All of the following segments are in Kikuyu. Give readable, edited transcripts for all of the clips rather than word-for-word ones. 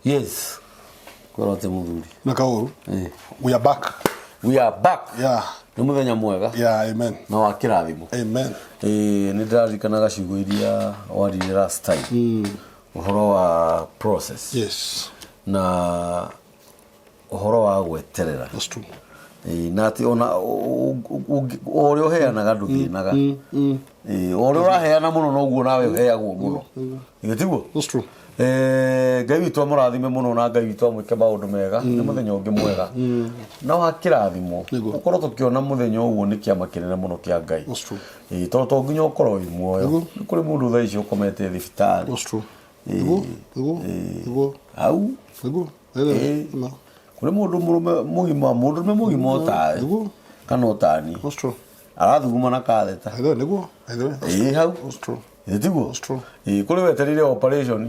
Yes. Kwĩra atĩ mũthuri. Na kaũru. Eh. We are back. We are back. Yeah. Nĩ mũthenya mwega. Yeah, amen. Na wa kĩrathimo. Amen. Ĩĩ nĩ ndĩraririkanaga ciugo iria waririe last time. Ũhoro wa process. Yes. Na ũhoro wa gweterera. That's true. Ĩĩ, na atĩ ona o ũrĩa ũheanaga ndũthĩnaga. Ĩĩ, o ũrĩa ũraheana mũno noguo nawe ũheagwo mũno. Ĩĩ, tiguo? That's true. Eh, Ngai witũ amũrathime mũno na Ngai witũ amwĩke maũndũ mega. Nĩ mũthenya ũngĩ mwega na wa kĩrathimo. Nĩguo. Gũkorwo tũkĩona mũthenya ũguo nĩ kĩama kĩnene mũno kĩa Ngai. That's true. Ĩĩ, tondũ to nginya ũkorwo wĩ muoyo. Nĩguo. Nĩ kũrĩ mũndũ thaa ici ũkomete thibitarĩ. That's true. Ĩĩ, Nĩguo. Nĩguo. ĩĩ. Nĩguo. Hau. Nĩguo. Ĩĩ. No. Kũrĩ mũndũ mũrũme mũgima, mũndũrũme mũgima ũtaĩ Nĩguo. kana ũtani That's true. arathuguma na katheta. Either nĩguo. Either. That's Ĩĩ, hau. That's true. Ĩĩ, tiguo? That's true. Ĩĩ, kũrĩ wetereire operation.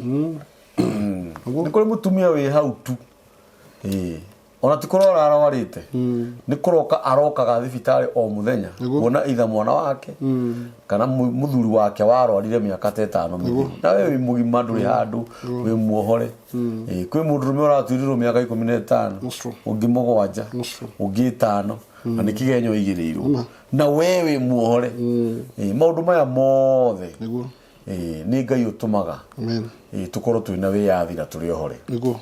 Nĩguo. Nĩ kũrĩ mũtumia wĩ hau tu. Ĩĩ. Ona ti kũrwara arwarĩte, nĩ kũroka arokaga thibitarĩ o mũthenya Nĩguo. kuona itha mwana wake kana mũthuri wake warwarire mĩaka ta 5 mĩthiru, na we wĩ mũgima, ndũrĩ handũ, wĩ muohore. Ĩĩ, kwĩ mũndũrũme ũratuĩrĩrwo mĩaka 15, That's true. ũngĩ 7, That's true. ũngĩ 5, na nĩ kĩgenyo igĩrĩirwo, na we wĩ muohore. Ĩĩ, maũndũ maya mothe, Nĩguo. ĩĩ, nĩ Ngai ũtũmaga, Amen. ĩĩ, tũkorwo twĩna wĩyathi na tũrĩ ohore. Nĩguo.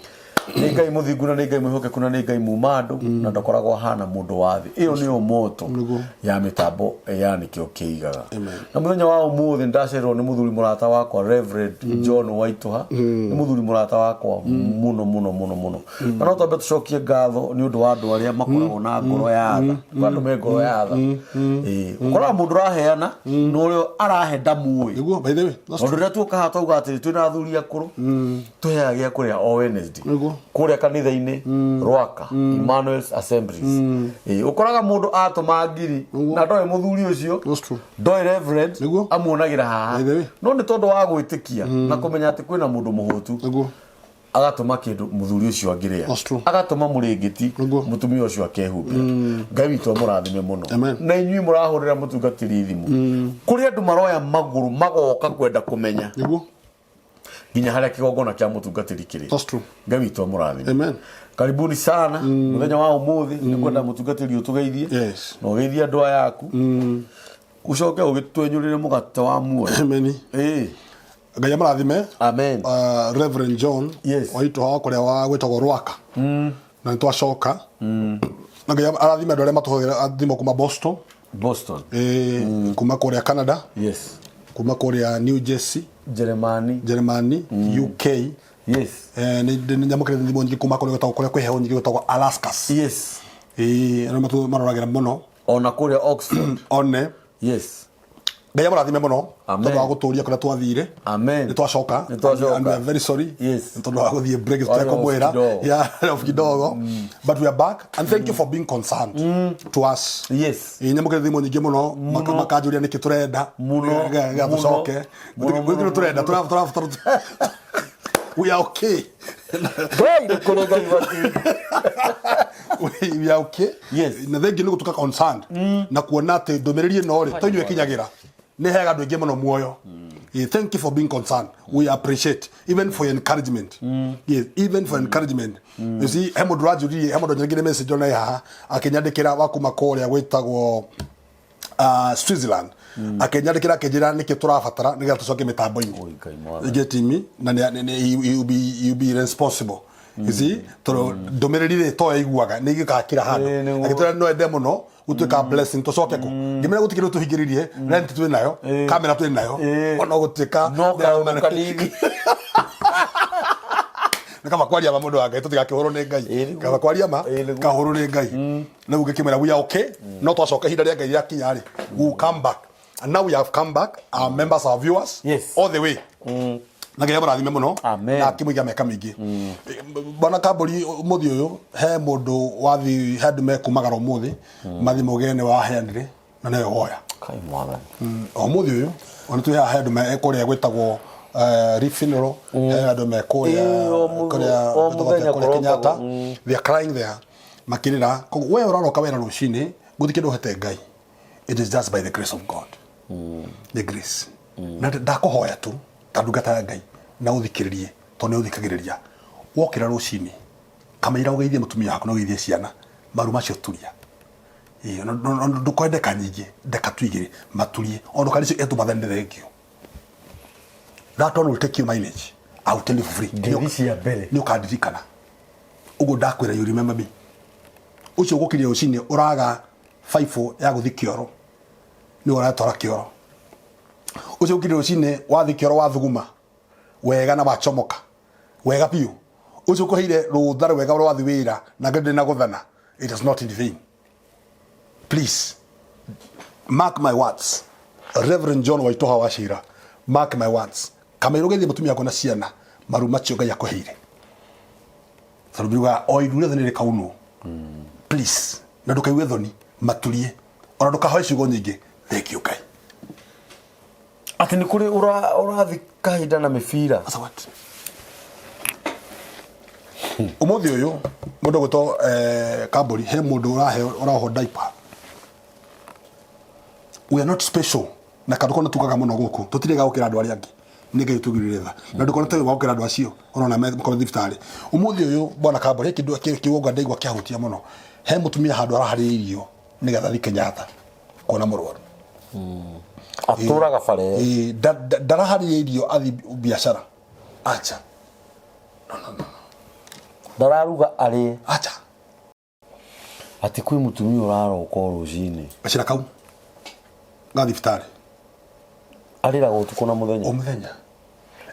Nĩ Ngai mũthingu na nĩ Ngai mwĩhokeku na nĩ Ngai muma andũ na ndakoragwo ahana mũndũ wa thĩ. Ĩyo nĩyo moto Nĩguo. ya mĩtambo ya Nĩkĩo Kĩigaga. Amen. Na mũthenya wa ũmũthĩ ndacererwo nĩ mũthuri mũrata wakwa Reverend John Waitũha. Nĩ mũthuri mũrata wakwa mũno mũno mũno mũno, na no twambe tũcokie ngatho nĩ ũndũ wa andũ arĩa makoragwo na ngoro ya tha. Kwa andũ me ngoro ya tha. Ĩĩ, ũkoraga mũndũ ũraheana na ũrĩa arahe ndamuĩ. Nĩguo, by the way. That's Tondũ true. rĩrĩa tuoka haha twauga atĩrĩ twĩna athuri akũrũ, tũheaga gĩa kũrĩa o Wednesday Nĩguo. kũrĩa kanitha-inĩ Rwaka Emmanuel's Assemblies. Ĩĩ, ũkoraga mũndũ atũma ngiri na ndoĩ mũthuri ũcio, That's true. ndoĩ reverend, Nĩguo. amuonagĩra haha, By the way. no nĩ tondũ wa gwĩtĩkia na kũmenya atĩ kwĩna mũndũ mũhũtu, Nĩguo. agatũma kĩndũ mũthuri ũcio angĩrĩa, That's true. agatũma mũrĩngĩti, Nĩguo. mũtumia ũcio akehumbĩra. Ngai witũ amũrathime mũno. Amen. Na inyuĩ mũrahũrĩra mũtungatĩri thimũ, kũrĩ andũ maroya magũrũ magoka kwenda kũmenya Nĩguo. nginya harĩa kĩgongona kĩa mũtungatĩri kĩrĩ. That's true. Ngai witũ amũrathime. Amen. Karibuni sana. Mũthenya wa ũmũthĩ nĩ kwenda mũtungatĩri ũtũgeithie Yes. na ũgeithie andũ aya aku, ũcoke ũgĩtwenyũrĩre mũgate wa muoyo. Amen. Ĩĩ. Ngai amũrathime. Amen. Reverend John Waitũha wa kũrĩa wa gwĩtagwo Rwaka. Na nĩ twacoka. Na Ngai arathime andũ arĩa matũhũthĩra thimũ kuma Boston. Boston. Kuma kũrĩa Canada. Kuma kũrĩa New Jersey. Jeremani. Germany, UK. Nĩ nyamũkĩrĩte thimũ nyingĩ kuma kũrĩa gwĩtagwo, kũrĩa kwĩ heho nyingĩ, gwĩtagwo Alaskas. Ĩĩ, arĩa maroragĩra mũno. Ona kũrĩa Oxford. One. Ngai amũrathime mũno Amen. tondũ wa gũtũria kũrĩa twathire. Amen. Nĩ twacoka. Nĩ twacoka. And we are very sorry Yes. nĩ tondũ wa gũthiĩ break Warĩ off tũtekũmwĩra. kidogo. Yeah, off kidogo, but we are back and thank you for being concerned to us. Ĩĩ, nyamũkĩrĩte thimũ nyingĩ mũno makanjũria nĩkĩ tũrenda. Mũno, Ga mũno, tũcoke. Mũno, Gũtirĩ mũno, tũrenda. Mũno. We are okay. Ngai nĩ kũrĩ Ngai gwatirĩ. We are okay. Na thengiũ nĩ gũtuĩka concerned na kuona atĩ ndũmĩrĩri ĩno rĩ to inyuĩ ĩkinyagĩra, nĩ heaga andũ aingĩ mũno muoyo. Thank you for being concerned. We appreciate even for your encouragement. Yes, even for encouragement. You see, he mũndũ ũranjũririe, he mũndũ nyandĩkĩire message ona haha akĩnyandĩkĩra wa kuma kũrĩa gwĩtagwo Switzerland, akĩnyandĩkĩra akĩnjĩra nĩkĩ tũrabatara nĩgetha tũcoke mĩtambo-inĩ. Oi, Ngai mwathani. Get me? Na he will be responsible, you see, tondũ ndũmĩrĩri rĩ to ĩiguaga nĩ igĩkaga kila handũ. Ĩĩ, nĩguo. Agĩtwĩra no ende mũno gũtuĩka blessing tũcoke kũ. Ngĩmera gũtikĩ kĩndũ tũhingĩrĩrie, rent twĩ nayo, kamera twĩ nayo, ona gũtuĩka No kaũndũ kanini. Nĩ kaba kwaria ma, mũndũ wa Ngai, tũtigakĩhũrwo nĩ Ngai. Ĩĩ, nĩguo. Kaba kwaria ma, Ĩĩ, nĩguo. kahũrwo nĩ Ngai. Rĩu ngĩkĩmwĩra we are okay, no twacoka ihinda rĩa Ngai rĩakinya rĩ, we will come back, and now we have come back. Our members, our viewers, all the way, na Ngai amũrathime mũno. Amen. Na akĩmũiga mĩaka mĩingĩ. Bwana Kambũri, ũmũthĩ ũyũ he mũndũ wathi, he andũ mekumagara ũmũthĩ mathi mauge nĩ waheanire na nĩwe woya. Kai mwathani. O mũthĩ ũyũ ona twĩ haha he andũ me kũrĩa gwĩtagwo Reef Funeral, he andũ me kũrĩa Ĩĩ, kũrĩa o gwĩtagwo mũthenya kũrĩa Kenyatta. kũrokagwo. They are crying there makĩrĩra. Koguo we ũraroka wĩra rũcinĩ, gũtirĩ kĩndũ ũhete Ngai. It is just by the grace of God, the grace. Na ndakũhoya tu ta ndungata ya Ngai na ũthikĩrĩrie. Tondũ nĩ ũthikagĩrĩria. Wokĩra rũcinĩ, kamũira ũgeithie mũtumia waku na ũgeithie ciana, maru macio turia. Ĩĩ, ona ndũkoe ndeka nyingĩ, ndeka tu igĩrĩ, maturie. Ona ndũkarĩe icio etũmathe nĩ thengiũ. That one will take you mileage. I will tell you for free. Ngeithi cia mbere. Nĩ ũkandirikana. Ũguo ndakwĩra you remember me. Ũcio ũgũkĩria rũcinĩ ũraga baibũ ya gũthiĩ kĩoro. Nĩwe ũratwara kĩoro. Ũcio ũkĩria rũcinĩ wathiĩ kĩoro wathuguma wega na wacomoka wega biũ. Ũcio ũkũheire rũtha rwega rwa wathiĩ wĩra na Ngai ndĩna gũthana. It is not in vain. Please mark my words. Reverend John Waitoha wa Cira, mark my words. Kamũira ũgeithie mũtumia waku na ciana maru macio Ngai akũheire. Tondũ biuga o iru rĩothe nĩ rĩkaunwo. Please, na ndũkaigue thoni, maturie. Ona ndũkahoe ciugo nyingĩ. Thank you Ngai. Atĩ nĩ kũrĩ ũrathi kahinda na mĩbira. That's what. Ũmũthĩ ũyũ mũndũ ũgwĩtwo Kambũri he mũndũ ũraheo ũraohwo diaper. We are not special na kandũ kau nĩtugaga mũno gũkũ tũtirĩ ga gũkĩra andũ arĩa angĩ nĩ Ngai ũtugirire tha na ndũkona tũrĩ wa gũkĩra andũ acio ũrona makorwo thibitarĩ. Ũmũthĩ ũyũ bwana Kambũri he kĩndũ kiugo ndaigua kĩahutia mũno. He mũtumia handũ araharĩria irio nĩgetha athiĩ Kenyatta kuona mũrwaru. Atũraga bara ĩyo. Ĩĩ, ndaraharĩria irio athiĩ biacara. Acha. No, no, no. Ndararuga arĩe. Acha. Atĩ kwĩ mũtumia ũraroka o rũcinĩ. Gacĩra kau ga thibitarĩ. Arĩraga ũtukũ na mũthenya. O mũthenya.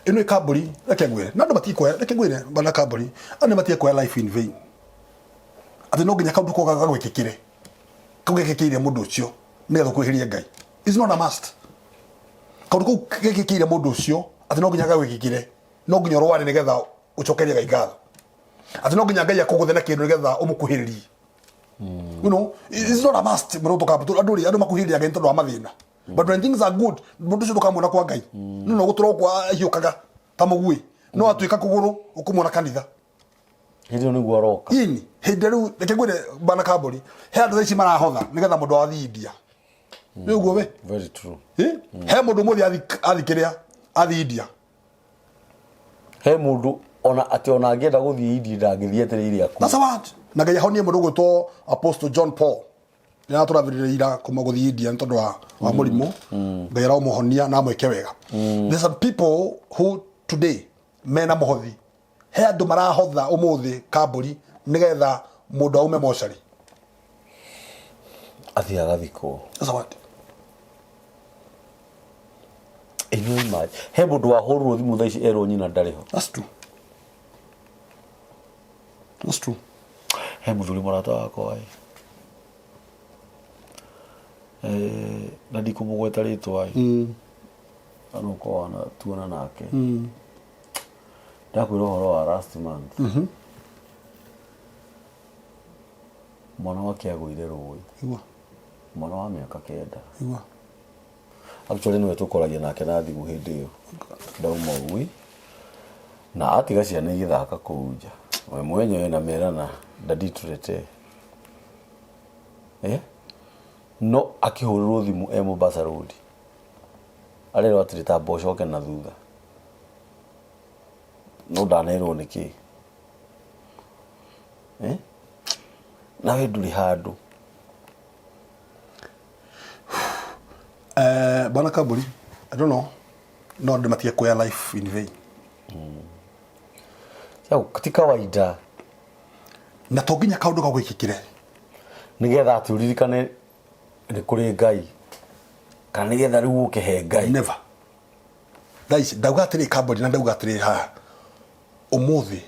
Ĩno ĩ Kambũri, reke ngwĩre. Na andũ matikuoya, reke ngwĩre bwana Kambũri, andũ nĩ life in vain. Atĩ no nginya kaũndũ koga gagwĩkĩkĩre. Kau gekĩkĩire mũndũ ũcio nĩgetha ũkuhĩrĩrie Ngai. It's not a must. Kaũndũ kau gekĩkĩire mũndũ ũcio atĩ no nginya gagwĩkĩkĩre, no nginya ũrware nĩgetha ũcokerie Ngai ngatho. Atĩ no nginya Ngai akũgũthe na kĩndũ nĩgetha ũmũkuhĩrĩrie. You know, it's not a must. Mũndũ tũkambũ andũ rĩ andũ makuhĩrĩria Ngai nĩ tondũ wa mathĩna. But when things are good, mũndũ ũcio ndũkamuona kwa Ngai. No no gũtũra ũguo ahiũkaga ta mũguĩ. No atuĩka kũgũrũ ũkũmuona kanitha. Hĩndĩ ĩyo nĩguo aroka. Ini hĩndĩ rĩu reke ngwĩre bana Kambũri, he andũ thaa ici marahotha nĩgetha mũndũ athiĩ India. Nĩ ũguo we? Very true. Eh? He mũndũ ũmũthĩ athi kĩrĩa athi India. He mũndũ ona atĩ ona angĩenda gũthiĩ India ndangĩthiĩ etereire akue. That's a word. Na Ngai ahonie mũndũ ũgwĩtwo Apostle John Paul. Nĩ aratũrathĩrĩria ira kuma gũthiĩ India nĩ tondũ wa mũrimũ. Ngai aramũhonia na amwĩke wega. There's some people who today mena mũhothi. He andũ marahotha ũmũthĩ Kambũri nĩgetha mũndũ aume mocarĩ. Athiĩ agathikwo. That's a word. Inyuĩ imagine. He mũndũ wahũrirwo thimũ thaa ici erwo nyina ndarĩ ho. That's true. That's true. He mũthuri mũrata wakwa ĩ. Na ndikũmũgweta rĩtwa ĩ. Na no ũkorwo wanatuona nake. Ndakwĩra ũhoro wa last month. Mwana wake agũire rũĩ. Igua. Mwana wa mĩaka 9. Igua. Actually nĩwe tũkoragia nake na thimũ hĩndĩ ĩyo. Ndauma ũgui. Na atiga ciana igĩthaka kũu nja. We mwenyewe na merana dadi tuletee. Eh? No akĩhũrĩrwo thimũ e Mombasa Road. Arerwo atĩrĩ tamba ũcoke na thutha. No ndanerwo nĩkĩ. Eh? Nawe ndũrĩ handũ. Bwana Kambũri, I don't know. No andũ matige kuoya life in vain. Ti kawaida. Na to nginya kaũndũ gagwĩkĩkĩre. Nĩgetha atĩ ũririkane nĩ kũrĩ Ngai. Kana nĩgetha rĩu ũke he Ngai. Never. Thaa ici ndauga atĩrĩ Kambũri na ndauga atĩrĩ haha. Ũmũthĩ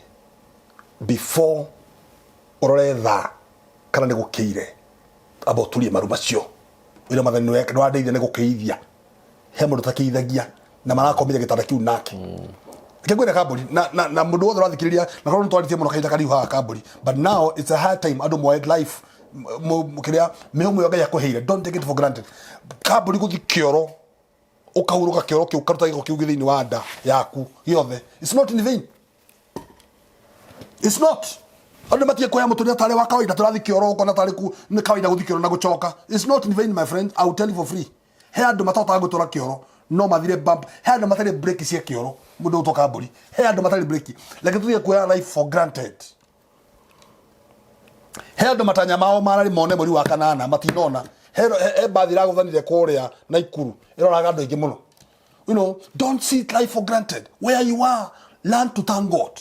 before ũrore thaa kana nĩ gũkĩire amba ũturie maru macio wĩre Mwathani nĩ wandeithia nĩ gũkĩithia. He mũndũ ũtakĩithagia na marakomire gĩtanda kĩu nake. Reke ngwĩre Kambũri na mũndũ wothe ũrathikĩrĩria na korwo nĩtwarĩtie mũno kahinda karaihu haha Kambũri, but now it's a hard time andũ moe life kĩrĩa mĩhũmũ ĩyo Ngai akũheire, don't take it for granted. Kambũri gũthiĩ kĩoro ũkahurũka kĩoro kĩu ũkaruta gĩko kĩu thĩinĩ wa nda yaku gĩothe, it's not in vain. It's not. Andũ matige kuoya mũtũrĩre tarĩ wa kawaida tũrathiĩ kĩoro ũkona tarĩ ku nĩ kawaida gũthiĩ kĩoro na gũcoka. It's not in vain my friend, I will tell you for free. He andũ matahotaga gwĩtwara kĩoro no mathire bump. He andũ matarĩ brake cia kĩoro Mũndũ ũtwo kambũri he andũ matarĩ breki. Reke tũtige kuoya life for granted. He andũ matanya mao mararĩ mone mweri wa kanana matinona. He mbathi ĩragũthanire kũrĩa Naikuru ĩroraga andũ aingĩ mũno. Don't see life for granted. Where you are, learn to thank God.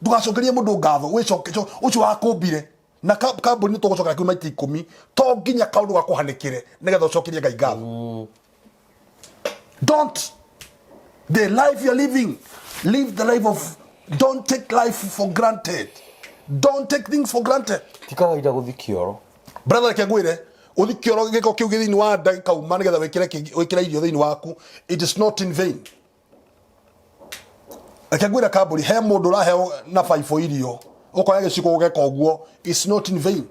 Ndũgacokerie mũndũ ngatho, wĩcoke ũcio wakũmbire. Na kambuni nĩ tũgũcokera kiu maita 10, to nginya kaũndũ gakũhanĩkĩre nĩgetha ũcokerie Ngai ngatho. Don't. The life you're living, live the life of, don't take life for granted. Don't take things for granted. Ti kawaida gũthi kĩoro. Brother, reke ngwĩre, ũthi kĩoro gĩko kĩu gĩ thĩinĩ wa nda gĩkauma nĩgetha wĩkĩre irio thĩinĩ waku. It is not in vain. Reke ngwĩre kambuni, he mũndũ ũraheo na baibũ irio, ũkoya gĩciko ũgeka ũguo. It's not in vain.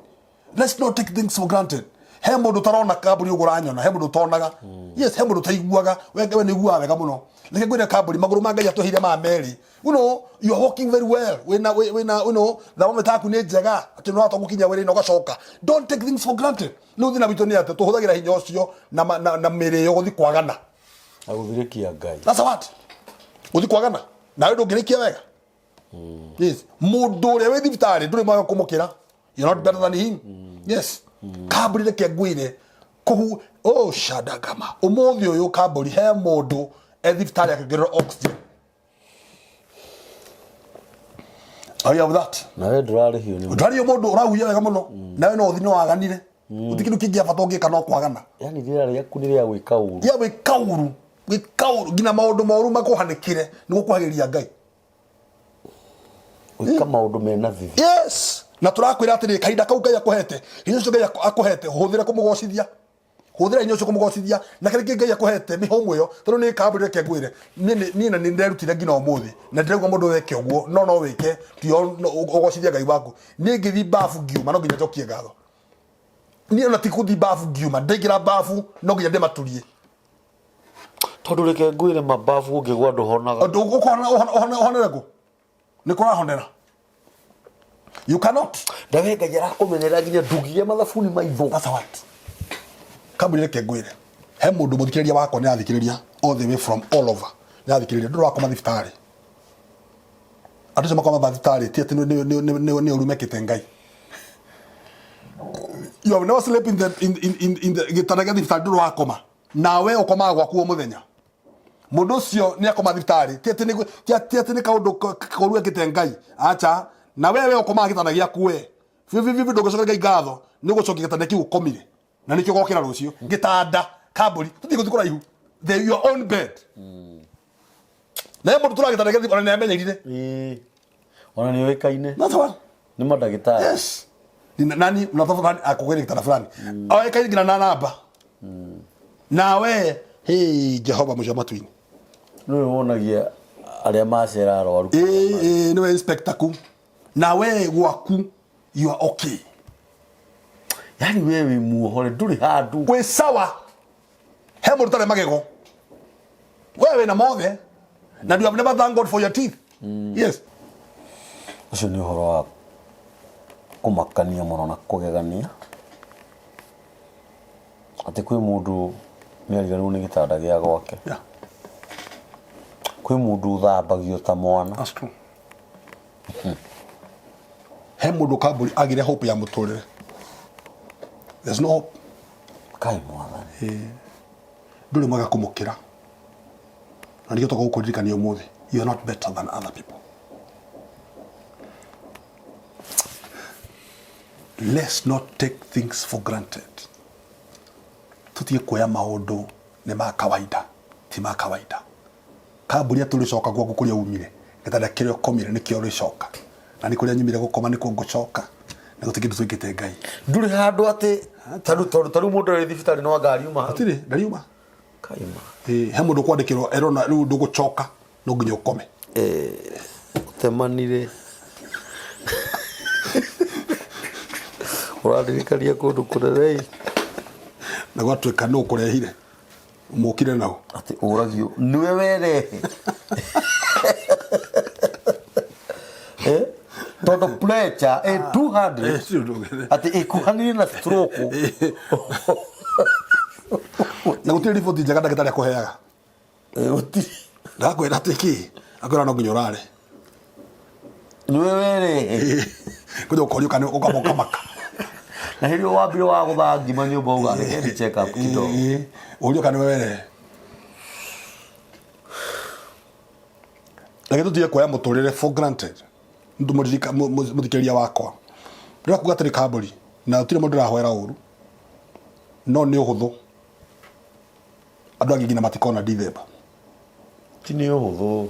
Let's not take things for granted. He mũndũ ũtarona kambuni ũguo ũranyona, he mũndũ ũtonaga. Yes, he mũndũ ũtaiguaga. We nĩ ũiguaga wega mũno. Reke ngwĩre kambuni, magũrũ ma Ngai atũheire ma merĩ. You are walking very well. Wĩna, wĩna, thermometer yaku nĩ njega. Atĩ nĩ wahota gũkinya wĩra-inĩ ũgacoka. Don't take things for granted. Rĩu thĩna witũ nĩ atĩ tũhũthagĩra hinya ũcio na mĩrĩ ĩyo gũthiĩ kwagana. Na gũthirĩkia Ngai. That's what. Gũthiĩ kwagana. Nawe ndũngĩrĩkia wega. Yes. Mũndũ ũrĩa wĩ thibitarĩ ndũrĩ mwega kũmũkĩra. You're not better than him. Yes. Kambũri reke ngwĩre kũhu oh shadagama. Ũmũthĩ ũyũ kambũri he mũndũ e thibitarĩ akĩongererwo oxygen. Are you of that? Nawe ndũrarĩhio nĩ Ndũrarĩhio mũndũ ũrahuhia wega mũno. Nawe no ũthiĩ no waganire. Gũtirĩ kĩndũ kĩngĩ bata ũngĩka no kwagana. Yani rĩera rĩaku nĩ rĩa gwĩka ũru. Ya gwĩka ũru. Gwĩka ũru nginya maũndũ moru makũhanĩkĩre nĩ gũkuhagĩrĩria Ngai. Gwĩka maũndũ mena thithi. Yes. Na tũrakwĩra atĩrĩ, kahinda kau Ngai akũhete, hinya ũcio Ngai akũhete, hũthĩra kũmũgocithia. Hũthĩra hinya ũcio kũmũgocithia. Na kĩrĩa kĩngĩ Ngai akũhete, mĩhũmũ ĩyo, tondũ nĩ kambuni reke ngwĩre, niĩ na nĩ nderutire nginya ũmũthĩ, na ndĩrauga mũndũ weke ũguo, no no wĩke, ti ũgocithia Ngai waku. Niĩ ngĩthiĩ babu ngiuma, no nginya njokie ngatho. Niĩ ona ti gũthiĩ babu ngiuma, ndaingĩra babu, no nginya ndĩmaturie. Tondũ reke ngwĩre mababu ũngĩgwa ndũhonaga. Ũndũ ũhonere kũ? Nĩ kũrahonera. You cannot. Ndawe Ngai arakũmenyerera nginya ndũngĩgĩa mathabuni maitho. That's what. Kambuni reke ngwĩre. He mũndũ mũthikĩrĩria wakwa nĩ athikĩrĩria all the way from all over. Nĩ athikĩrĩria ndũrĩ wakoma thibitarĩ. Andũ acio makoma thibitarĩ ti atĩ nĩ ũru mekĩte Ngai. You have never slept in the in the gĩtanda gĩa thibitarĩ ndũrĩ wakoma. Nawe ũkomaga gwaku o mũthenya. Mũndũ ũcio nĩ akoma thibitarĩ ti atĩ nĩ ti atĩ nĩ kaũndũ koru ekĩte Ngai. Acha, na wewe ũkomaga gĩtanda gĩaku we. Biũ biũ biũ ndũngĩcokeria Ngai ngatho nĩ ũgũcokia gĩtanda kĩu ũkomire. Na nĩkĩo ũgokĩra rũciũ. Gĩtanda, kambũri, tũthiĩ gũthiĩ kũraihu. The your own bed. Na he mũndũ tũraga gĩtanda gĩa thibitarĩ ona nĩ amenyerire. Ĩĩ. Ona nĩ ũĩkaine. That's one. Nĩ mandagĩtarĩ. Yes. Ni nani unatafuta nani akugere gĩtanda fulani. Oĩkaine nginya na namba. Nawe, hey Jehova mũcio matu-inĩ. Nĩwe wonagia arĩa macera arwaru. Ĩĩ, ĩĩ, nĩwe inspector ku. Nawe gwaku you are okay. Yani we wĩ muohore ndũrĩ handũ. Wĩ sawa. He mũndũ ũtarĩ magego. We wĩna mothe. Na you have never thanked God for your teeth. Yes. Ũcio nĩ ũhoro wa kũmakania mũno na kũgegania. Atĩ kwĩ mũndũ nĩ ariganĩrwo nĩ gĩtanda gĩa gwake. Kwĩ mũndũ ũthambagio ta mwana. That's true. He mũndũ kambũri agire hope ya mũtũrĩre. There's no hope. Kai mwathani. Ndũrĩ mwega kũmũkĩra. Na nĩkĩo toka gũkũririkania ũmũthĩ. You are not better than other people. Let's not take things for granted. Tũtige kuoya maũndũ nĩ ma kawaida, ti ma kawaida. Kambũri atĩ ũrĩcoka gwaku kũrĩa umire, gĩtanda kĩrĩa ũkomire nĩkĩo ũrĩcoka. Na nĩ kũrĩa nyumire gũkoma nĩkuo ngũcoka. Na gũtirĩ kĩndũ twĩkĩte Ngai. Ndũrĩ handũ atĩ tarĩu tarĩu mũndũ arĩ thibitarĩ no anga ariuma hau. Hatirĩ, ndariuma. Kaima. Ĩĩ, he mũndũ ũkwandĩkĩrwo erona rĩu ndũgũcoka no nginya ũkome. Ũtemanire. Ũrandirikania kũndũ kũnene ĩ. Na gwatuĩka nũ ũkũrehire. Mũkire nao. Atĩ ũragio nĩwe werehe. Tondũ pressure ĩ 200 atĩ ĩkuhanĩrie na stroke. Na gũtirĩ riboti njega ndagĩtarĩ akũheaga. Gũtirĩ. Ndakwĩra atĩ kĩ? Akwĩra no nginya ũrare. Nĩwe werehe. Kũja ũkorio kana ũkamba ũkamaka. Na hĩndĩ ĩyo wambire wa gũthaa ngima nyũmba uga reke ni check up kidogo. Ĩĩ, ũrio kana nĩwe werehe. Reke tũtige kuoya mũtũrĩre for granted. Mũthikĩrĩria wakwa. Ndĩrakuga atĩrĩ kambũri na gũtirĩ mũndũ ndĩrahoera ũru. No nĩ ũhũthũ. Andũ angĩ nginya matikona Dithemba. Ti nĩ ũhũthũ.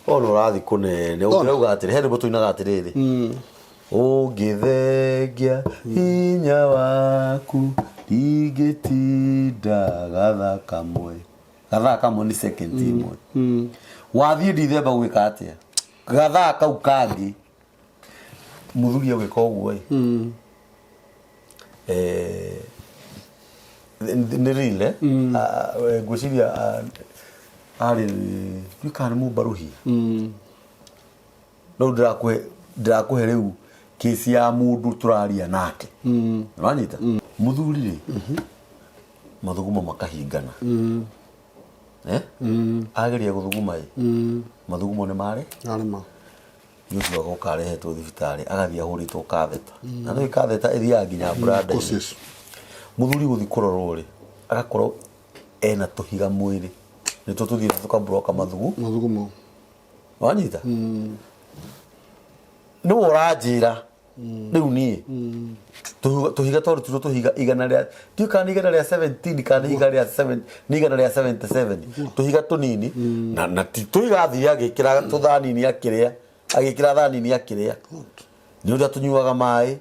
Ona ũrathiĩ kũnene ũngĩrauga atĩrĩ he rwĩmbo tũinaga atĩrĩrĩ. Ũngĩthengia hinya waku ndingĩtinda gathaa kamwe. Gathaa kamwe nĩ second ĩmwe. Wathiĩ Dithemba gwĩka atĩa? Gathaa kau kangĩ mũthuri agwĩka ũguo ĩ. Eh, nĩ real eh? Ah, eh, ngwĩciria ah, arĩ ndiũĩ kana nĩ mũmbaruhia no ndĩrakũhe ndĩrakũhe rĩu kesi ya mũndũ tũraria nake ũranyita mũthuri rĩ mathugumo makahingana. Eh? Ageria gũthuguma ĩ mathugumo nĩ marĩ Arema. Nĩ ũcio agoka arehetwo thibitarĩ agathiĩ ahũrĩtwo katheta na nĩ katheta ĩthiaga nginya brada Of course, yes. Mũthuri gũthiĩ kũrorwo rĩ agakorwo ena tũhiga mwĩrĩ nĩtwo tũthiĩte tũkabloka mathugu. Mathugumo. Wanyita nĩwe ũranjĩra rĩu niĩ tũhiga twarutirwo tũhiga igana rĩa ndiũĩ kana nĩ igana rĩa 17 kana nĩ igana rĩa 7 nĩ igana rĩa 77 tũhiga tũnini na ti tũhiga athire agĩkĩra tũthanini akĩrĩa agĩkĩra thanini akĩrĩa nĩ ũrĩa tũnyuaga maĩ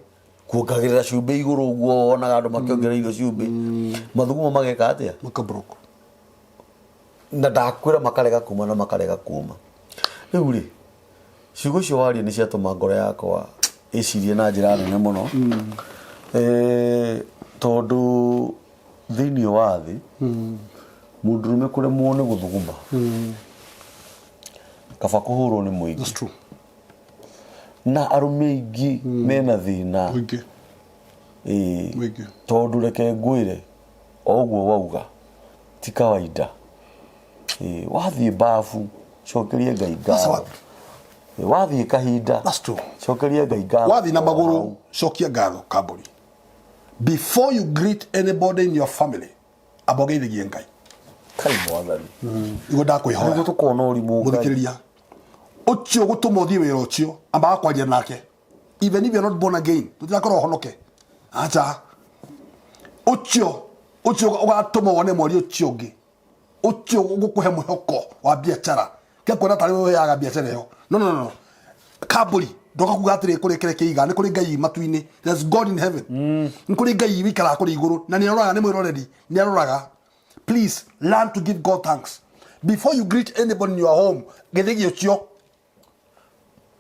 kuongagĩrĩra cumbĩ igũrũ ũguo wonaga andũ makĩongerera irio cumbĩ mathugumo mageka atĩa? Makabroko. Na ndakwĩra makarega kuma na makarega kuma. Rĩu rĩ, ciugo icio waria nĩ ciatũma ngoro yakwa ĩcirie na njĩra nene mũno. Eh, tondũ thĩinĩ wa thĩ mũndũrũme kũremwo nĩ gũthuguma kaba kũhũrwo nĩ mũingĩ. That's true. Na arũme aingĩ mena thĩna. Mũingĩ. Ĩĩ. Mũingĩ. Tondũ reke ngwĩre o ũguo wauga ti kawaida. Ĩĩ, wathiĩ babu cokerie Ngai That's ngatho. what. Ĩĩ, wathiĩ kahinda That's true. cokerie Ngai ngatho. Wathiĩ na O magũrũ hau. cokia ngatho kambũri. Before you greet anybody in your family, amba ũgeithagie Ngai. Kai mwathani. Niguo ndakwĩhoya. Nĩguo tũkona ũrimũ Ngai. Mũthikĩrĩria. Ũcio gũtũma ũthiĩ wĩra ũcio, ambaga kwaria nake. Even if you're not born again, tũtirakorwo ũhonoke. Acha. Ũcio ũcio ũgatũma wone mweri ũcio ũngĩ. Ũcio ũgũkũhe mwĩhoko wa biacara. Tiga kuona tarĩ we ũheaga biacara ĩyo. No, no, no, no. Kambũri ndoka kuga atĩrĩ kũrĩ kĩrĩa kĩiga nĩ kũrĩ Ngai matu-inĩ. There's God in heaven. Nĩ kũrĩ Ngai wĩikaraga kũrĩa igũrũ na nĩ aroraga, nĩ mwĩroreri, nĩ aroraga. Please learn to give God thanks. Before you greet anybody in your home, geithagia ũcio.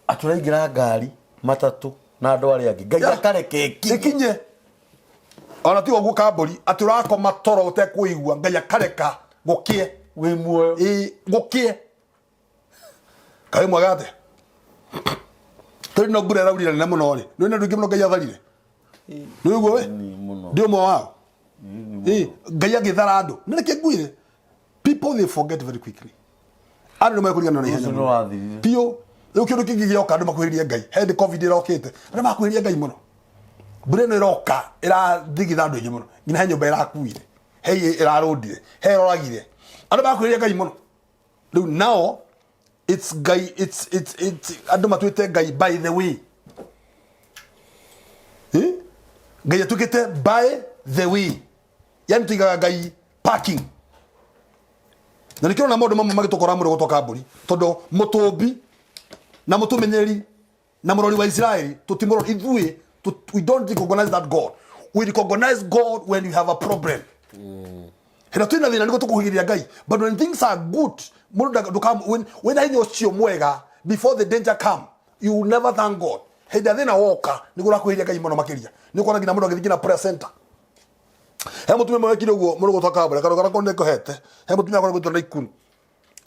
Atĩ ũraingĩra ngari matatũ na andũ arĩa angĩ Ngai Yeah. akareke ĩkinye. Ĩkinye. Ona tiga ũguo kambũri atĩ ũrakoma toro ũtekũigua Ngai akareka gũkĩe. Wĩ muoyo. Ĩĩ gũkĩe. Kaĩ mwega atĩa? Tondũ no mbura ĩraurire nene mũno rĩ, nĩ andũ aingĩ mũno Ngai atharire. Nĩ ũguo we? Mũno. Ndĩ ũmwe wao. Ĩĩ, Ngai agĩthara andũ. Nĩ reke ngwĩre, people they forget very quickly. Andũ nĩ mekũriganĩrwo na ihenya Ũcio nĩ mũno. wathirire. Biũ. Rĩu kĩndũ kĩngĩ gĩoka andũ makuhĩrĩrie Ngai. He hĩndĩ COVID ĩrokĩte, andũ makuhĩrĩrie Ngai mũno. Mbura ĩno ĩroka ĩrathigitha andũ aingĩ mũno. Nginya he nyũmba ĩrakuire, he ĩrarũndire, he ĩroragire. Andũ makuhĩrĩrie Ngai mũno. Rĩu nao it's Ngai it's andũ matuĩte Ngai by the way. Eh? Ngai atuĩkĩte by the way. Yani tuigaga Ngai parking. Na nĩkĩo ũrona maũndũ mamwe magĩtũkora mũno gũtoka mbũri tondũ mũtũmbi na mũtũmenyereri na mũrori wa Israeli tũtimũrora ithuĩ we don't recognize that God. We recognize God when you have a problem. Hĩndĩ twĩna thĩna nĩguo tũkũhĩgĩrĩria Ngai, but when things are good mũndũ wĩna hinya ũcio mwega before the danger come you will never thank God. Hĩndĩ ĩrĩa thĩna woka nĩguo ũrakuhĩrĩria Ngai mũno makĩria. Nĩ ũkuona nginya mũndũ agĩthiĩ nginya prayer center. He mũtumia ũmwe wekire ũguo mũno gũtwa kabura karũgano karĩa nĩngũhete. He mũtumia akoragwo agwĩtwo Naikuru.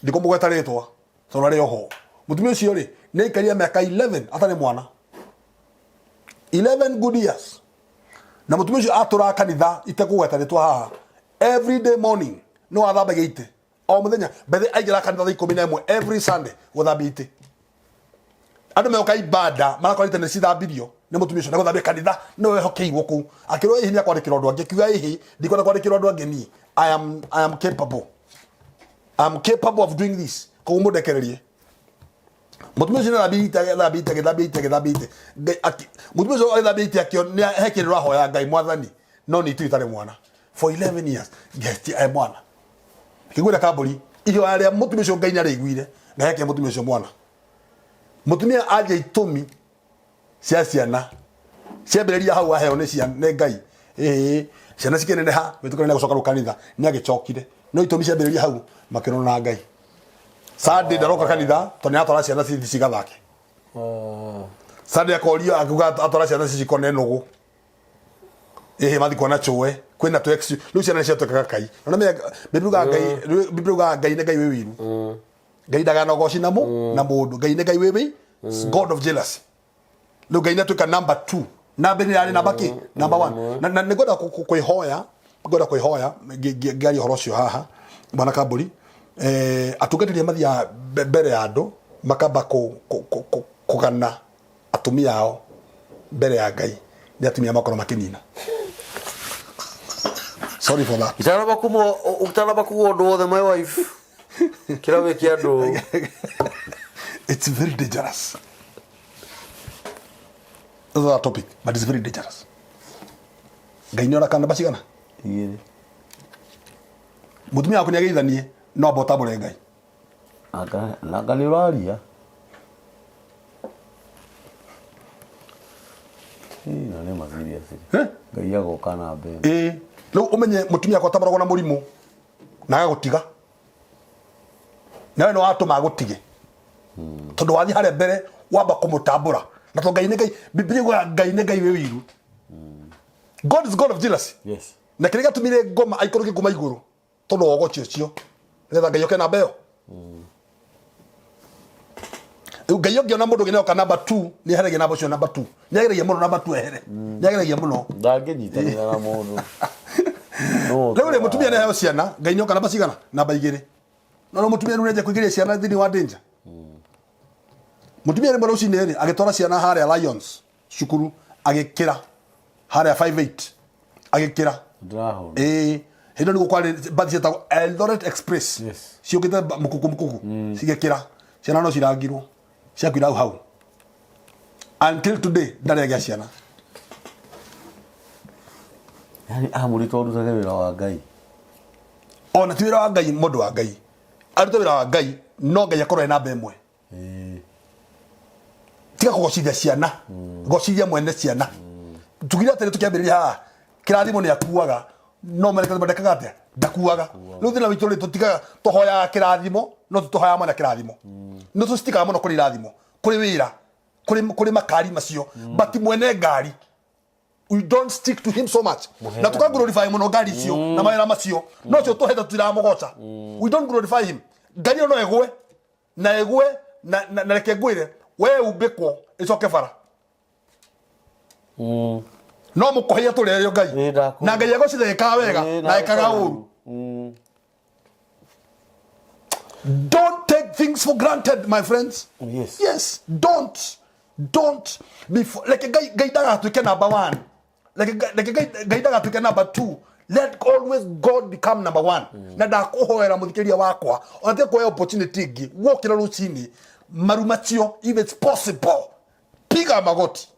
Ndikũmũgweta rĩtwa tondũ arĩ oho. Mũtumia ũcio rĩ nĩ aikarire mĩaka 11 atarĩ mwana. 11 good years. Na mũtumia ũcio atũraga kanitha itekũgweta rĩtwa haha. Every day morning no athambagia itĩ. O mũthenya bethe aingĩra kanitha thaa 11 every Sunday gũthambia itĩ. Andũ meoka ibada marakorire nĩ cithambirio nĩ mũtumia ũcio na gũthambia kanitha nĩwe wehokeirwo kũu. Akĩrwo ĩhĩ nĩ akwandĩkĩrwo andũ angĩ, akiuga ĩhĩ ndikwenda kwandĩkĩrwo andũ angĩ niĩ. I am capable. I am capable of doing this. Koguo mũndekererie. Mũtumia ũcio nĩathambia itĩ, agĩthambia itĩ, agĩthambia itĩ, agĩthambia itĩ. Ngai mũtumia ũcio agĩthambia itĩ akĩona he kĩndũ arahoya Ngai mwathani no nĩ itu itarĩ mwana. For 11 years Ngai ti e mwana. Kĩguĩra kambũri ihoya rĩa mũtumia ũcio Ngai nĩarĩiguire na heke mũtumia ũcio mwana. Mũtumia anjia itũmi cia ciana ciambĩrĩria hau aheo nĩ ciana nĩ Ngai. Ĩĩ ciana cikĩneneha wĩtĩkĩre nĩ gũcoka rĩu kanitha nĩ agĩcokire no itũmi ciambĩrĩria hau makĩrona na Ngai. Sunday ndaroka kanitha tondũ nĩ atwara ciana cithi cigathake. Sunday akorio akiuga atwara ciana cici cikone nũgũ. Ĩhĩ mathi kuona chũe kwĩna tũ ex rĩu ciana nĩciatuĩkaga kai. Na nĩ Biblia Ngai Biblia Ngai nĩ Ngai wĩ wiru. Ngai ndagana ũgoci na mũ na mũndũ. Ngai nĩ Ngai wĩ wĩ God of jealousy. Rĩu Ngai nĩatuĩka number 2. Namba ĩrĩa yarĩ namba kĩ? Number 1. Na nĩngwenda kwĩhoya, ngwenda kwĩhoya ngĩaria ũhoro ũcio haha bwana Kambũri. Atungatĩri arĩa mathiaga mbere ya andũ makamba kũgana atumia ao mbere ya Ngai nĩ atumia makorwo makĩnina. Sorry for that. Itanamba kumwo utanamba kuga ũndũ wothe my wife. Kĩra wĩke andũ. It's very dangerous. That's our topic, but it's very dangerous. Ngai nĩ oraka namba cigana? Igĩrĩ. Mũtumia waku nĩ ageithanie no amba ũtambũre Ngai. Anga nanga nĩ ũraria. Ĩ, na nĩ ma serious. Eh? Ngai agoka na mbere. Ĩĩ. Rĩu ũmenye mũtumia wakwa atambaragwo na mũrimũ na agagũtiga. Nawe nĩ watũma agũtige. Tondũ wathiĩ harĩa mbere wamba kũmũtambũra. Na tondũ Ngai nĩ Ngai, Biblia yugaga Ngai nĩ Ngai wĩ wiru. God is God of jealousy. Yes. Na kĩrĩa gĩatũmire ngoma aikũrũke kuma igũrũ tondũ wa ũgoci ũcio nĩgetha Ngai oke namba ĩyo. Rĩu Ngai ũngĩona mũndũ ũngĩ nĩoka namba 2 nĩ eheragia namba ũcio namba 2. Nĩ ageragia mũno namba 2 ehere. Nĩ ageragia mũno. Ndangĩnyitanĩra na mũndũ. Rĩu rĩ mũtumia nĩ aheo ciana Ngai nĩoka namba cigana? Namba 2. No no mũtumia rĩu nĩanjia kũingĩria ciana thĩinĩ wa danger. Mũtumia rĩmwe rũcinĩ rĩ agĩtwara ciana harĩa Lions cukuru agĩkĩra harĩa 58 agĩkĩra. Ndĩrahona. Ĩĩ hĩndĩ ĩyo nĩguo kwarĩ mbathi cietagwo Eldoret Express. Yes. Ciũkĩte mũkuku mũkuku cigĩkĩra ciana no cirangirwo ciakuire hau hau until today ndarĩ agĩa ciana. Yaani amũrĩtwo arutage wĩra wa Ngai. Ona ti wĩra wa Ngai mũndũ wa Ngai arute wĩra wa Ngai no Ngai akorwo e namba ĩmwe. Tiga kũgocithia ciana, gocithia mwene ciana. Tugire atĩrĩ tũkĩambĩrĩria haha kĩrathimo nĩ akuaga no mwene kĩrathimo ndekaga atĩa? Ndakuaga. Rĩu thĩna witũ rĩ tũtigaga tũhoyaga kĩrathimo no tũtũhoyaga mwene kĩrathimo. Nĩ tũcitikaga mũno kũrĩ irathimo, kũrĩ wĩra, kũrĩ makari macio but mwene ngari we don't stick to him so much na tuka glorify muno ngari icio na mawĩra macio no cio tũhete tũtiramũgoca. We don't glorify him. Ngari ĩyo no ĩgwe na ĩgwe na reke ngwĩre we umbĩkwo ĩcoke bara no mũkũhia tũrĩario Ngai. Ĩ, ndakũria. Na Ngai agocitha ĩkaga wega na ĩkaga ũru. Don't take things for granted, my friends. Yes. Yes, don't. Don't. Before, like Ngai Ngai ndagatuĩke number 1. Like Ngai ndagatuĩke number 2. Let always God become number 1. Na ndakũhoera mũthikĩria wakwa. Ona tiga kuoya opportunity ĩngĩ. Wokĩra rũcinĩ maru macio if it's possible. Piga magoti.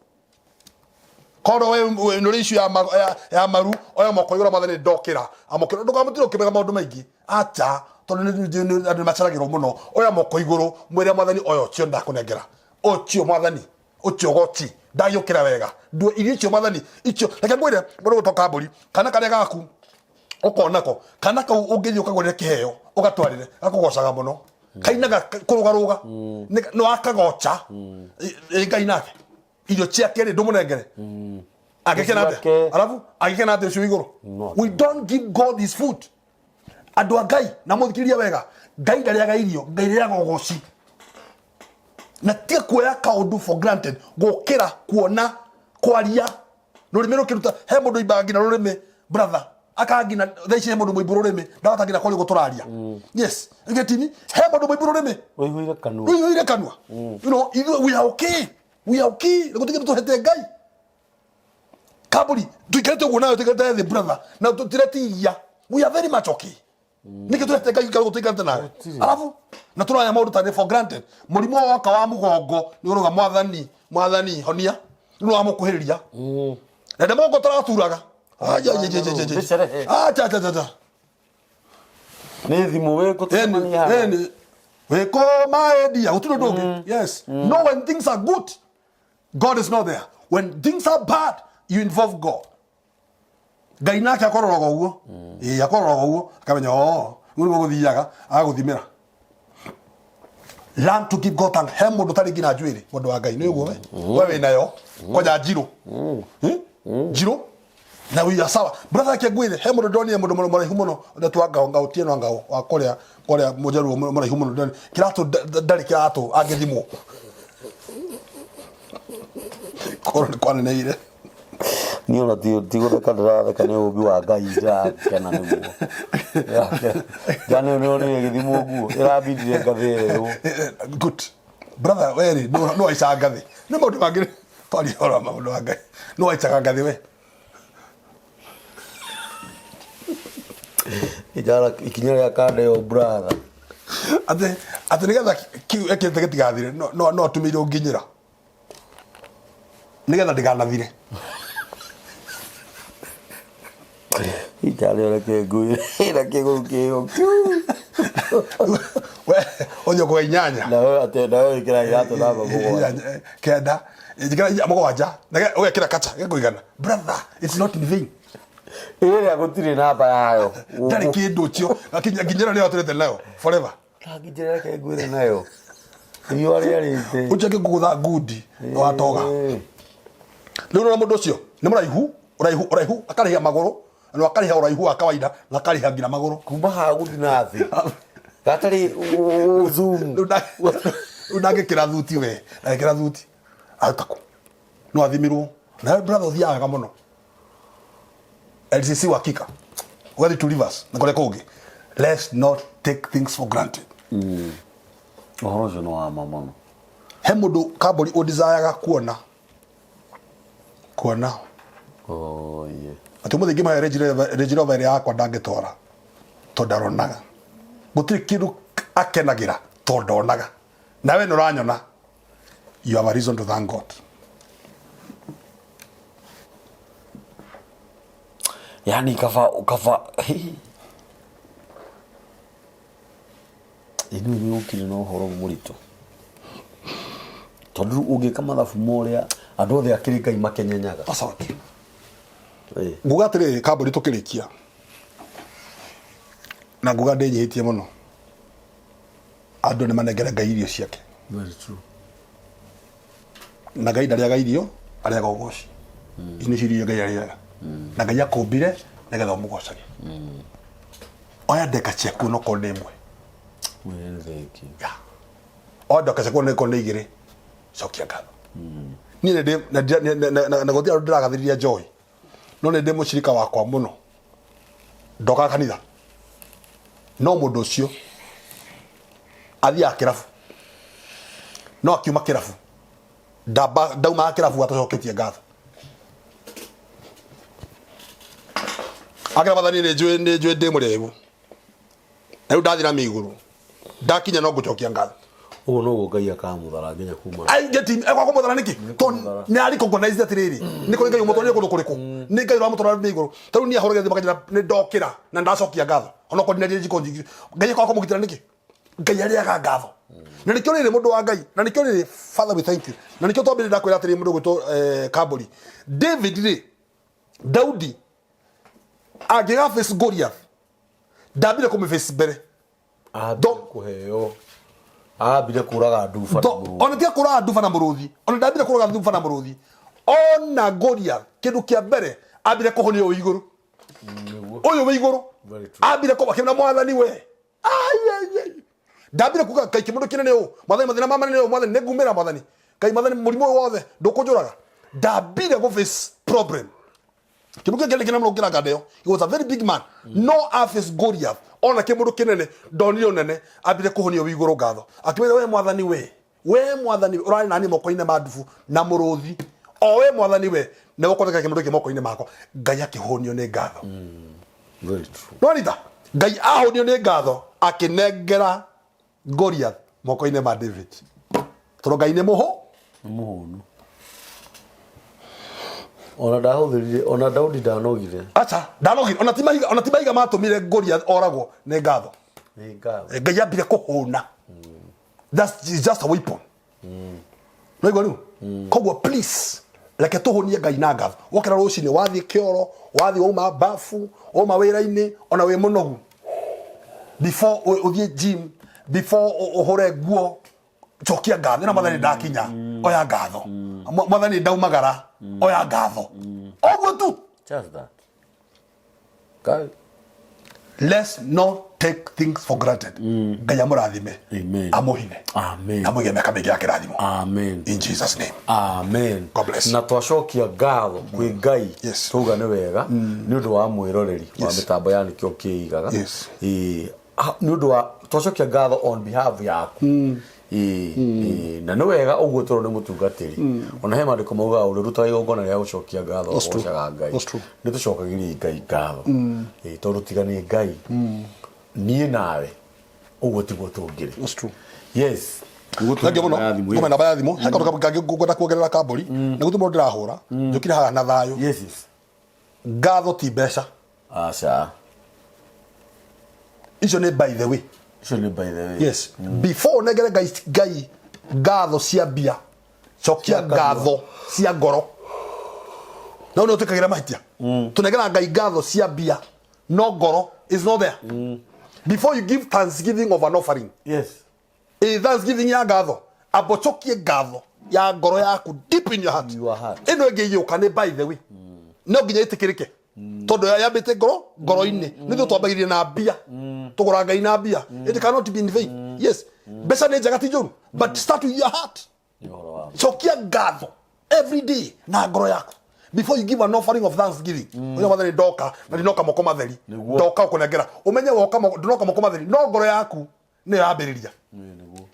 Korwo we nĩ issue ya maru oya moko igũrũ mwathani ndokĩra. Amũkĩra ndũkamũtire ũkĩmega maũndũ maingĩ. Acha tondũ andũ nĩ maceragĩrwo mũno. Oya moko igũrũ mwĩre mwathani oya ũcio ndakũnengera. Ũcio mwathani ũcio goti ndagĩũkĩra wega. Ndue irio icio mwathani icio reke ngwĩre mũndũ gũtoka mbũri kana karĩa gaku ũkonako kana kau ũngĩthiĩ ũkagũrĩre kĩheo ũgatwarĩre gakũgocaga mũno kainaga kũrũgarũga nĩ wakagoca. Ĩ Ngai nake irio ciake rĩ ndũmũnengere angĩkena atĩa? Ciake. Alafu angĩkena atĩa ũcio igũrũ? No. We don't give God his food. Andũ a Ngai na mũthikĩrĩrie wega, Ngai ndarĩaga irio, Ngai rĩaga ũgoci. Na tiga kuoya kaũndũ for granted gũkĩra kuona kwaria rũrĩmĩ rũkĩruta he mũndũ imbaga nginya rũrĩmĩ brother. Akangina thaa ici he mũndũ mũimbũ rũrĩmĩ, ndahota nginya kwaria ũguo tũraria. Yes, getini he mũndũ mũimbũ rũrĩmĩ Ũihũire kanua. Rũihũire kanua. Ithuĩ we are okay, we are okay, na gũtirĩ kĩndũ tũhete Ngai. Kambũri tuikarĩte ũguo nawe, tuikarĩte thĩ, brother, na tũtiretiria. We are very much okay. Nĩkĩ tũhete Ngai gĩikaro tũikarĩte nawe? Arabu na tũroya maũndũ tarĩ for granted. Mũrimũ woka wa mũgongo nĩ ũrauga, "Mwathani, Mwathani, honia." Rĩu wamũkuhĩrĩria na ndĩ mũgongo tũraturaga. Ai, ai, ai, ai, ai, ai. Nĩ Ah, cha, cha, cha, cha. Nĩ thimũ wĩkũ tũcemanie haha. Eni wĩkũ maendia gũtirĩ ũndũ ũngĩ. Yes, no, when things are good, God is not there. When things are bad, you involve God. Ngai nake akororaga ũguo, ĩĩ, akororaga ũguo akamenya oo ũguo nĩguo gũthiaga, agagũthimĩra. Learn to give God thanks. He mũndũ ũtarĩ nginya njuĩrĩ, mũndũ wa Ngai, nĩ ũguo we wĩnayo kwanja njirũ. Hmm? Njirũ na we are sawa, brother. Reke ngwĩre, he mũndũ ndonire, mũndũ mũraihu mũno, ũrĩa twa ngao ngao tieno ngao wa kũrĩa kũrĩa mũjaruo, mũraihu mũno ndonire. Kĩratũ ndarĩ kĩratũ angĩthimwo korwo nĩ kwaneneire. Niĩ ona ti gũtheka ndĩratheka, nĩ ũmbi wa Ngai ndĩrakena nĩguo. Njana ĩyo nĩyonire ĩgĩthimwo nguo ĩrambindire ngathĩrĩrwo. Good brother, weri no waicaga ngathĩ nĩ maũndũ mangĩ twaria ũhoro wa maũndũ wa Ngai, no waicaga ngathĩ we. Njana ikinya rĩa kanda ĩyo, brother. Atĩ nĩgetha kiu ekĩrĩte gĩtigathire, no atumĩirwo nginyĩra nĩgetha ndĩganathire. Njana ĩyo reke ngwĩre na kĩgũrũ kĩo. We ũthiĩ ũkũga 8. Nawe atĩ nawe wĩkĩra iratũ namba 7. 9, njĩkĩra 7 na ũgekĩra kacha gĩkũigana. Brother, it's not in vain. Ĩrĩa gũtirĩ namba yayo. Ndarĩ kĩndũ ũcio nginyĩra nĩyo atũrĩte nayo forever. Nginyĩra reke ngwĩre nayo riũa rĩarĩte. Ũcio angĩkũgũtha ngundi watoga. Rĩu ũrona mũndũ ũcio nĩ mũraihu, ũraihu, ũraihu, akarĩhia magũrũ na akarĩha ũraihu wa kawaida na akarĩha nginya magũrũ. Kuma haha gũthiĩ na thĩ gatarĩ zoom. Rĩu ndangĩkĩra thuti, we ndangĩkĩra thuti, aruta kũ? No athimirwo nawe, brother, ũthiaga wega mũno LCC wa Kika, ũgathiĩ Two Rivers na kũrĩa kũngĩ. Let's not take things for granted. Ũhoro ũcio nĩ wa ma mũno. He mũndũ kambũri ũdesireaga kuona Oh, yeah. Atĩ ũmũthĩ ingĩmahe Range Rover ĩrĩa yakwa ndangĩtwara tondũ ndaronaga. Gũtirĩ kĩndũ akenagĩra tondũ ndonaga. Nawe nĩ ũranyona, you have a reason to thank God. Yani kaba kaba ĩnu nĩ ũkire na ũhoro mũritũ tondũ rĩu ũngĩka mathabu ma ũrĩa andũ othe akĩrĩ Ngai makenyenyaga. Asante. Nguga atĩrĩrĩ kambũri, tũkĩrĩkia na nguga ndĩnyihĩtie mũno, andũ nĩ manengere Ngai irio ciake. Very true. Na Ngai ndarĩaga irio, arĩaga ũgoci. Ici nĩcio irio Ngai arĩaga, na Ngai akũmbire nĩgetha ũmũgocage. Oya ndeka ciaku onokorwo nĩ 1. Mwĩre nĩ thengiũ. Yeah. Oya ndeka ciaku onokorwo nĩ 2, cokia ngatho. Niĩ nĩ ndĩ na na gũtirĩ andũ ndĩragathĩrĩria njohi, no nĩ ndĩ mũcirika wakwa mũno ndokaga kanitha, no mũndũ ũcio athiaga kĩrabu, no akiuma kĩrabu ndamba ndaumaga kĩrabu atacoketie ngatho. Akĩra, "Mwathani, nĩ njũĩ ndĩ mũrĩu na rĩu ndathira mĩigũrũ ndakinya no ngũcokia ngatho." Ũguo noguo Ngai akamũthara nginya kuma. Ai, ngeti ekwa kũmũthara nĩkĩ? Tondũ nĩ ari recognize atĩrĩrĩ, nĩ kũrĩ Ngai ũmũtwarire kũndũ kũrĩkũ, nĩ Ngai ũramũtwara nĩ igũrũ. Ta rĩu niĩ ahũragĩra thimũ akanjĩra nĩ ndokĩra na ndacokia ngatho onokorwo ndinarire njiko nyingĩ. Ngai akwaga kũmũgitĩra nĩkĩ? Ngai arĩaga ngatho. Na nĩkĩo rĩrĩ, mũndũ wa Ngai, na nĩkĩo rĩrĩ, Father, we thank you. Na nĩkĩo twambĩrĩria ndakwĩra atĩrĩrĩ, mũndũ ũgwĩtwo Kambũri David rĩ, Daudi angĩga face Goliath, ndambire kũmĩ face mbere. Ambire kũheo, ambire kũraga nduba na mũrũthi. Ona tiga kũraga nduba na mũrũthi, ona ndambire kũraga nduba na mũrũthi, ona Goliath, kĩndũ kĩa mbere ambire kũhonia ũyũ igũrũ. Nĩguo. Ũyũ wĩ igũrũ. Very true. Ambire kũba kĩna Mwathani we. Ai, ai, ai. Ndambire kuga Ngai kĩmũndũ kĩnene ũũ, Mwathani, mathĩna ma manene ũũ, Mwathani, nĩngumĩra, Mwathani Ngai, Mwathani, mũrimũ ũyũ wothe ndũkũnjũraga. Ndambire gũ face problem. Kĩmũndũ kĩngĩ kĩnene mũno gũkĩra nganda ĩyo. He was a very big man. No aface Goliath, ona kĩmũndũ kĩnene, ndonire ũnene, ambire kũhũnio wĩ igũrũ ngatho. Akĩmwĩra we mwathani we, we mwathani ũrarĩ nani moko-inĩ ma ndubu na mũrũthi. O we mwathani we, nĩ ũkũnengera kĩmũndũ gĩkĩ moko-inĩ makwa. Ngai akĩhũnio nĩ ngatho. Very true. Nwanita, Ngai ahũnio nĩ ngatho akĩnengera Goliath moko-inĩ ma David. Tondũ Ngai nĩ mũhũ. Nĩ mũhũnu. Ona ndahũthĩrire, ona Daudi ndanogire. Aca, ndanogire. Ona ti mahiga, ona ti mahiga matũmire Goliath oragwo nĩ ngatho. Nĩ ngatho. Eh, Ngai ambire kũhũna. That's it's just a weapon. Naigua rĩu? Koguo please reke tũhũnie Ngai na ngatho. Wokĩra rũcinĩ wathiĩ kĩoro, wathiĩ wauma bafu, wauma wĩra-inĩ, ona wĩ mũnogu. Before ũthiĩ gym, before ũhũre nguo, cokia ngatho. Ĩno mwathani ndakinya, oya ngatho. Mwathani ndaumagara, oya ngatho. Ũguo tu. Just that. Ngai. Let's not take things for granted. Ngai amũrathime. Amen. Amũhine. Amen. Amũige mĩaka mĩingĩ ya kĩrathimo. Amen. In Jesus name. Amen. God bless. Na twacokia ngatho kwĩ Ngai Yes. twauga nĩ wega nĩ ũndũ wa mwĩroreri wa Yes. mĩtambo ya nĩkĩo kĩigaga. Yes. Ĩĩ, nĩ ũndũ wa twacokia ngatho on behalf yaku. Ĩĩ, ĩĩ, na nĩ wega ũguo tondũ nĩ mũtungatĩri. Ona he maandĩko maugaga ũrĩa ũrutaga igongona rĩa gũcokia ngatho That's true. agocaga Ngai. That's true. Nĩ tũcokagĩriai Ngai ngatho. Ĩĩ, tondũ tiga nĩ Ngai niĩ nawe ũguo tiguo tũngĩrĩ. That's true. Yes. Thank you mũno. Ngoma namba ya thimũ. He kaũndũ kangĩ ngwenda kuongerera kambũri. Na gũtirĩ mũndũ ndĩrahũra. Njũkire haha na thayũ. Yes, yes. Ngatho ti mbeca. Aca. Icio nĩ by the way. Icio nĩ by the way. Yes. Before ũnengere Ngai Ngai ngatho cia mbia, cokia Cia kanua. ngatho cia ngoro. No nĩ ũtĩkagĩra mahĩtia. Tũnengera Ngai ngatho cia mbia, no ngoro is not there. Before you give thanksgiving of an offering, Yes. ĩ thanksgiving ya ngatho, amba ũcokie ngatho ya ngoro yaku deep in your heart. Your heart. Ĩno ĩngĩ ĩgĩũka nĩ by the way. No nginya ĩtĩkĩrĩke. Tondũ yambĩte ngoro ngoro-inĩ. Nĩ ithuĩ twambagĩrĩria na mbia. Tũgũra Ngai na mbia. It cannot be in vain. Yes. Mbeca nĩ njega ti njũru. But start with your heart. Nĩ ũhoro wa. Cokia ngatho every day na ngoro yaku. Before you give an offering of thanksgiving. Ũrĩa mwathani ndoka na ndinoka moko matheri. Nĩguo. Ndoka gũkũnengera. Ũmenye woka moko ndũnoka moko matheri no ngoro yaku nĩyo yambĩrĩria. Nĩ nĩguo.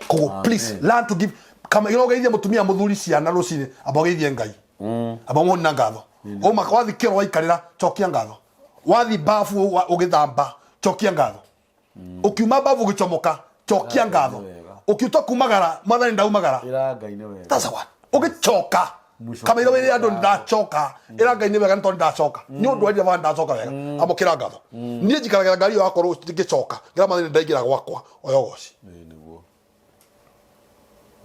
Koguo please learn to give. Kama ĩno ũgeithie mũtumia mũthuri ciana rũcinĩ amba ũgeithie Ngai. Amba ũmuonie na ngatho. Uma wathi kĩoro waikarĩra cokia ngatho. Wathi bafu ũgĩthamba cokia ngatho. Ũkiuma bafu ũgĩcomoka cokia ngatho. Wega. Ũkiuta kumagara mwathani ndaumagara. Ĩra Ngai nĩ wega. That's what. Ũgĩcoka Mũico kamũira wĩre andũ nĩndacoka ĩra Ngai nĩ wega nĩ tondũ nĩndacoka nĩ ũndũ warire baba nĩndacoka wega amũkĩra ngatho. Niĩ njikaragĩra ngari ĩyo yakwa rũciũ ngĩcoka ngĩra mwathani nĩndaingĩra gwakwa oya ũgoci. Ĩĩ nĩguo.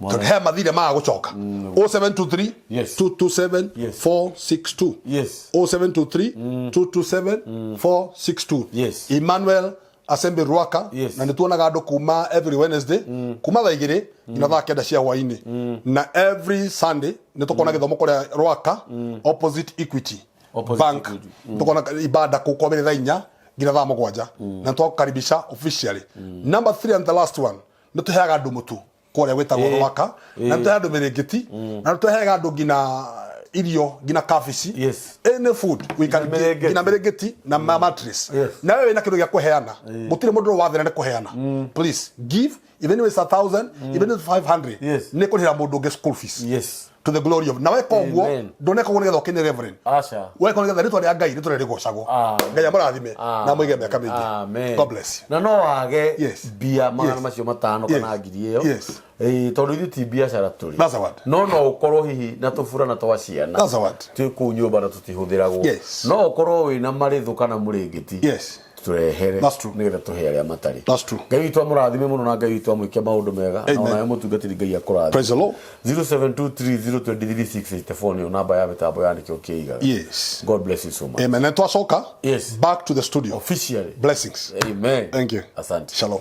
Tondũ he mathirĩ maga gũcoka. 0723 Yes. 227 Yes. 462. Yes. 0723 227 462. Yes. Emmanuel Assembly Rwaka Yes. na nĩ tuonaga andũ kuma every Wednesday kuma thaa igĩrĩ nginya thaa kenda cia hwainĩ na every Sunday nĩ tũkona gĩthomo kũrĩa Rwaka opposite Equity Opposite Bank Equity. tũkona ibada kũu kwambĩrĩria thaa inya nginya thaa mũgwanja na nĩtwakũkaribisha officially. Number 3 and the last one, nĩ tũheaga andũ mũtu kũrĩa gwĩtagwo Rwaka na nĩ tũheaga andũ mĩrĩngĩti na nĩ tũheaga andũ nginya irio nginya kabici. Yes. Any food we can Nginya mĩrĩngĩti. nginya mĩrĩngĩti na ma mattress. Yes. Na wewe wĩna kĩndũ gĩa kũheana gũtirĩ mũndũ wathĩna nĩ kũheana. Please give, even if it's 1000, even if it's 500. Yes. Nĩ kũrĩhĩra mũndũ ũngĩ school fees. Yes. To the glory of na weka ũguo Amen. ndũneka ũguo nĩgetha ũkene reverend. Aca. Weka nĩgetha rĩtwa rĩa Ngai rĩtũre rĩgocagwo. Amen. Ngai amũrathime na amũige mĩaka mĩingĩ. Amen. God bless you. Na no wage Yes. mbia magana Yes. macio matano Yes. kana ngiri ĩyo. Yes. Ĩĩ, tondũ ithuĩ ti biacara tũrĩ. That's a word. No no ũkorwo hihi na tũburana twa ciana. That's a word. Twĩ kũu nyũmba na tũtihũthĩragwo. Yes. No ũkorwo wĩna marĩthũ kana mũrĩngĩti. Yes. Tũrehere That's true. nĩgetha tũhe arĩa matarĩ. That's true. Ngai witũ amũrathime mũno na Ngai witũ amwĩke maũndũ mega. Na Amen. onawe mũtungatĩri Ngai akũrathime. Praise the Lord. 0723023684 nĩyo namba ya mĩtambo ya nĩkĩo kĩigaga. Yes. God bless you so much. Amen. Na twacoka Yes. back to the studio. Officially. Blessings. Amen. Thank you. Asante. Shalom.